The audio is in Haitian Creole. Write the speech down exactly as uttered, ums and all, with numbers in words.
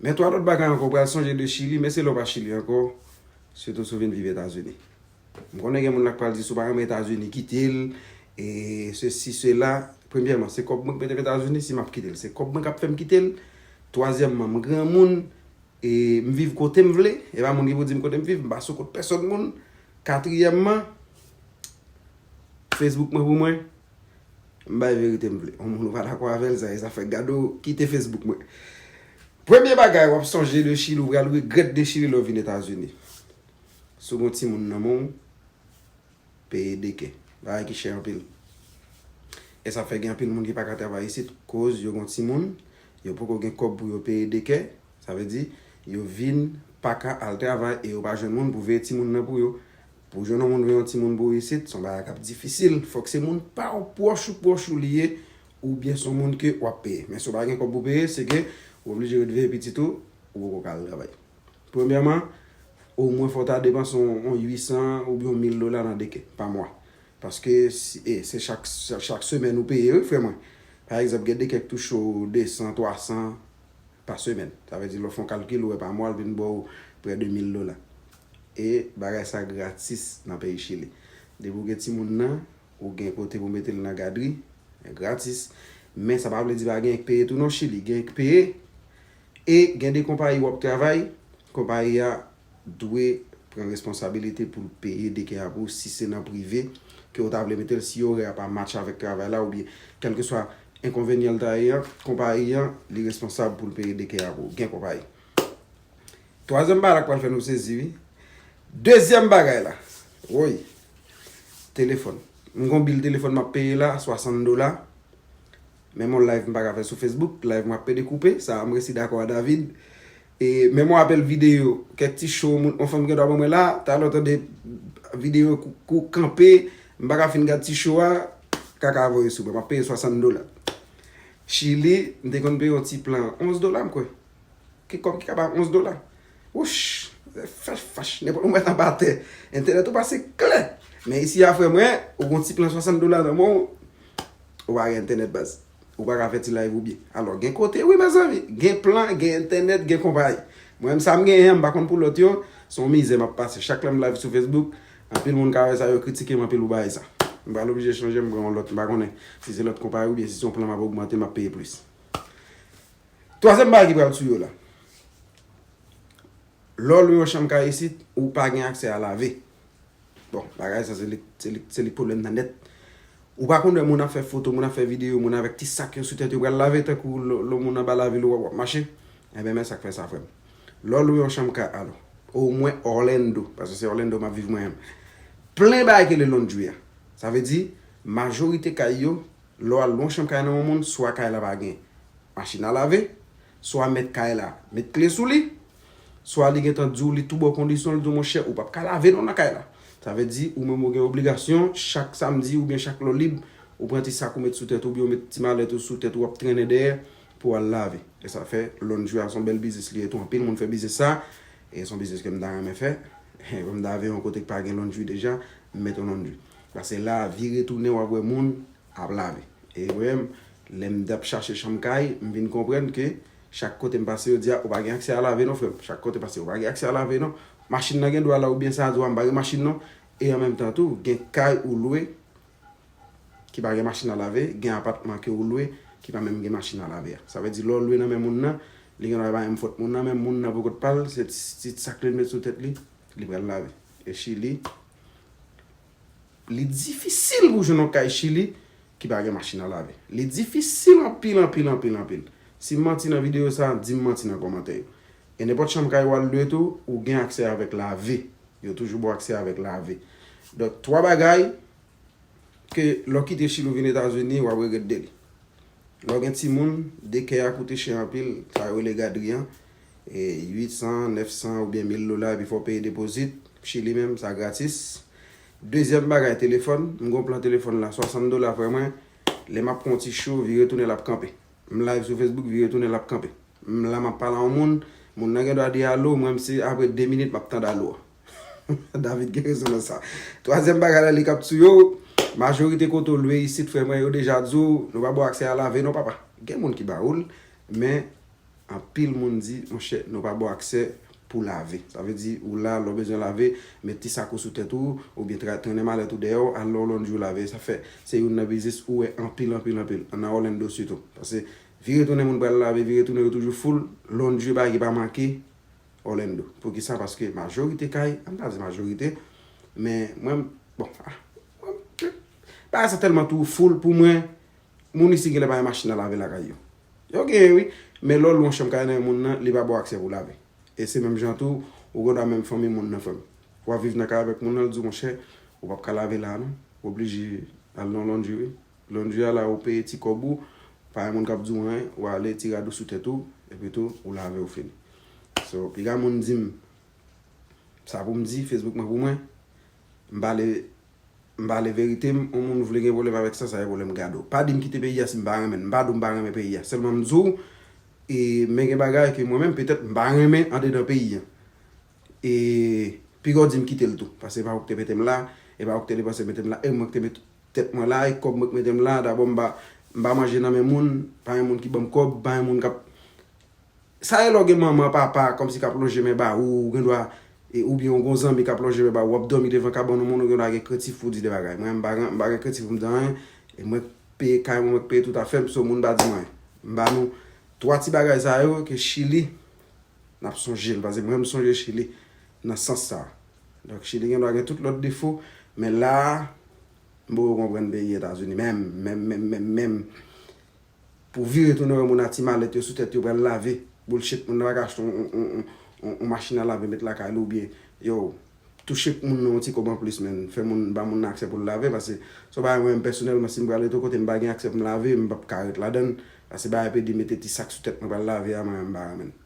Men twa lòt bagay ankò, ou pral sonje de Chili, men se lè w pa Chili ankò, sitou si w vin viv Etazini. M konnen gen moun la k pral di, si w pa renmen Etazini, kite l, e sesi, sela. Premyèman, se kòb mwen k mete m Etazini, si m ap kite l, se kòb mwen k ap fè m kite l. Twazyèmman, m granmoun, e m viv kote m vle, e pa moun ki pou di m kote m viv, m pa sou kont pèsonn moun. Katriyèmman, Facebook mwen pou mwen, m bay verite m vle. Yon moun ou pa dakò avè l, sa e zafè gade w kite Facebook mwen. Premye bagay, w ap sonje de Chili, ou pral regrèt de Chili lè w vin Etazini. Si w gen timoun nan men w, peye dekè. Bagay ki chè anpil. E sa fè gen anpil moun ki pa ka travay isit, koz yo gen timoun, yo poko gen kòb pou yo peye dekè. Sa vle di, yo vin pa ka al travay e yo pa jwenn moun pou veye timoun nan pou yo. Pou jwenn yon moun veye yon timoun pou ou isit, se yon bagay k ap difisil. Fòk se moun pa w, pwòch ou, pwòch ou li ye, oubyen se yon moun ke w ap peye. Men si w pa gen kòb pou peye, se ke w oblije ret veye pitit ou, ou poko ka al travay. Premyèman, omwen fò w ta depanse yon, yon uit san oubyen yon mil dola nan dekè pa mwa. Paske si, e, se chak, chak semèn ou peye, wi, frè mwen. Pa egzanp, gen dekè k touche w de san, twa san pa semèn. Sa vle di, lè w fè yon kalkil, ou wè pa mwa, l vin ba w prè de mil dola. E bagay sa gratis nan peyi Chili. Depi w gen timoun nan, ou gen kote pou mete l nan gadri, gratis. Men sa pa vle di pa gen k peye tou non Chili. Gen k peye. E gen de konpayi w ap travay, konpayi a dwe pran responsabilite pou l peye dekè a pou ou si se nan prive ke w ta vle mete l, si orè a pa match avèk travay la oubyen kèlkeswa enkonvenyan l ta ye an, konpayi an, li responsab pou l peye dekè a pou ou. Gen konpayi. Twazyèm bagay la k pral fè nou sezi, wi. Dezyèm bagay la, woy, telefòn. M gon bil telefòn m ap peye la, swasant dola. Men mon live m pa ka fè sou Facebook, live mwen ap pede koupe, sa a m resi dakò a David. E men mon apèl videyo, kèk ti show moun, yon fanm gen dwa ban mwen la, talè w tande videyo kou, kou kanpe, m pa ka fin gad ti show a, kaka voye sou mwen, m ap peye swasant dola. Chili, m te konn peye yon ti plan onz dola, m kwè. Ki kòb ki ka ba onz dola? Wouch! Fèch, fèch, nenpòt moman anba tè. Entènèt ou pase klè. Men isi a, frè mwen, ou gon ti plan swasant dola nan men w, ou pa gen entènèt, baz. Ou pa ka fè ti live ou byen. Alò, gen kote, wi, mezanmi. Gen plan, gen entènèt, gen konpayi. Mwen menm, sa m genyen an, m pa konn pou lòt yo. Se yon mizè m ap pase. Chak lè m live sou Facebook, anpil moun ka wè sa, yo kritike m anpil pou bagay sa. M pral oblije chanje, m pran yon lòt, m pa konnen si se lòt konpayi oubyen si se yon plan m ap ogmante, m ap peye plis. Twazyèm bagay ki pral sou yo la. Lè w lwe yon chanm kay isit, ou pa gen aksè a lave. Bon, bagay sa, se li, se li, se li pwoblèm nan nèt. Ou pa konn wè moun ap fè foto, moun ap fè videyo, moun avèk ti sak yo sou tèt yo pral lave tankou lè, lè moun anba lavil ou w ap mache. Enben, men sa k fè sa, frè m. Lè w lwe yon chanm kay, alò, omwen Orlando, paske se Orlando m ap viv mwen menm. Plen bagay ki rele laundry a. Sa vle di, majorite kay yo, lè w al lwe yon chanm kay nan yon moun, swa kay la pa gen machin a lave, swa mèt kay la met kle sou li, swa li gentan di w li tou bon kondisyon, li di w, monchè, ou p ap ka lave non nan kay la. Sa vle di, ou menm ou gen obligasyon, chak samdi oubyen chak lè w lib, ou pran ti sak ou met sou tèt ou, oubyen ou met ti malèt ou sou tèt ou, w ap trennen dèyè pou w al lave. E sa fè, laundry a se yon bèl biznis li ye tou, anpil moun fè biznis sa, e se yon biznis ke m ta renmen fè. Kòm m ta veye yon kote k pa gen laundry deja, m met yon laundry. Paske la, vire tounen, w ap wè moun ap lave. E mwen menm, lè m t ap chache chanm kay, m vin konprann ke chak kote m pase, yo di, a, ou pa gen aksè a lave non, frè m. Chak kote pase, ou pa gen aksè a lave non. Machin nan gen dwa la, oubyen sa a di w, a, m pa gen machin non. E an menm tan tou, gen kay ou lwe ki pa gen machin a lave, gen apatman ke ou lwe ki pa menm gen machin a lave a. Sa vle di, lè w lwe nan men moun nan, li gen dwa pa menm fòt moun nan, men moun nan pou kont pa l, se ti, ti sak li met sou tèt li, li pral lave. E Chili, li difisil pou jwenn yon kay Chili ki pa gen machin a lave. Li difisil anpil, anpil, anpil, anpil. Si m manti nan videyo sa, di m manti nan kòmantè yo. E nenpòt chanm kay w al lwe tou, ou gen aksè avèk lave. Yo toujou ba w aksè avèk lave. Donk, twa bagay ke lè w kite Chili ou vin Etazini, w ap regrèt de li. Lè w gen timoun, dekè a koute chè anpil, sa yo rele gadri an. E uit san, nèf san oubyen mil dola, epi fò w peye depozit. Chili menm, sa gratis. Dezyèm bagay, telefòn. M gon plan telefòn la, swasant dola, frè mwen. Lè m ap pran yon ti show, vire tounen l ap kanpe. M live sou Facebook, vire tounen l ap kanpe. M la, m ap pale a yon moun, moun nan gen dwa di alo, mwen, m se apre de minit, m ap tande alo a. David gen rezon nan sa. Twazyèm bagay la, li k ap sou yo, majorite kote w lwe isit, frè mwen, yo deja di w, nou pa ba w aksè a lave non, papa. Gen moun ki ba ou l, men anpil moun di, monchè, nou pa ba w aksè pou lave. Sa vle di, ou la, lè w bezwen lave, met ti sak ou sou tèt ou, oubyen tra- trennen malèt ou dèyè w, al nan yon laundry lave. Sa fè, se youn nan biznis ou wè anpil, anpil, anpil. Nan Orlando sitou. Paske vire tounen moun pral lave, vire tounen yo toujou full, laundry bagay pa manke Orlando. Poukisa? Paske majorite kay, an pa di majorite, men mwen, bon, ah, mwen, bagay sa tèlman tou full pou mwen, moun isi genlè pa gen machin a lave lakay yo. Yo genyen wi, men lè w lwe yon chanm kay nan yon moun nan, li pa ba w aksè pou lave. E se menm jan tou, ou gen dwa menm fanmi moun nan frè m. W ap viv nan kay avèk moun nan, l di w, monchè, ou p ap ka lave la non. Ou oblije al nan laundry wi. Laundry a la, ou peye ti kòb ou, pa gen moun k ap di w anyen, ou ale, ti rad ou sou tèt ou, epi tou, ou lave, ou fini. So, piga moun di m, sa pou m di, Facebook mwen pou mwen, m pale M pale verite m, yon moun vle gen pwoblèm avèk sa, sa gen pwoblèm gado. Pa di m kite peyi a si m pa renmen l. M pa di w m pa renmen peyi a. Sèlman m di w, e, men gen bagay ke mwen menm, petèt, m pa renmen andedan peyi a. E, piga w di m kite l tou. Paske e pa ou ki te mete m la, e pa ou ki te depanse mete m la, e mwen ki te mete tèt mwen la, e kòb mwen ki mete m la. Dabò, m pa, m pa manje nan men moun, pa gen moun ki ban m kòb, pa gen moun k ap Sa e lè w gen manman, papa, kòmsi k ap lonje men ba ou, ou gen dwa, e, oubyen w gen zanmi k ap lonje men ba ou, w ap dòmi devan kabann yon moun, ou gen dwa gen krentif pou w di de bagay. Mwen, m pa gen, m pa gen krentif pou m di anyen, e mwen k peye kay mwen, mwen k peye tout afè m, so moun pa di m anyen. M ba nou twa ti bagay sa yo ke Chili, n ap sonje l, paske mwen, m sonje Chili nan sans sa. Donk, Chili gen dwa gen tout lòt defo, men la a, m poko konprann peyi Etazini, menm, menm, menm, menm, menm. Pou vire tounen wè moun a ti malèt yo sou tèt yo pral lave. Bullshit, moun nan pa ka achte yon, yon, yon, yon, yon machin a lave met lakay li oubyen, yo, touche moun nan yon ti kòb anplis, men fè moun, ba moun nan aksè pou l lave, paske se yon bagay mwen menm pèsonèlman, si m pral ret yon kote, m pa gen aksè pou m lave, m p ap ka ret ladan l, paske bagay pede mete ti sak sou tèt mwen pral lave a, mwen menm m pa renmen l.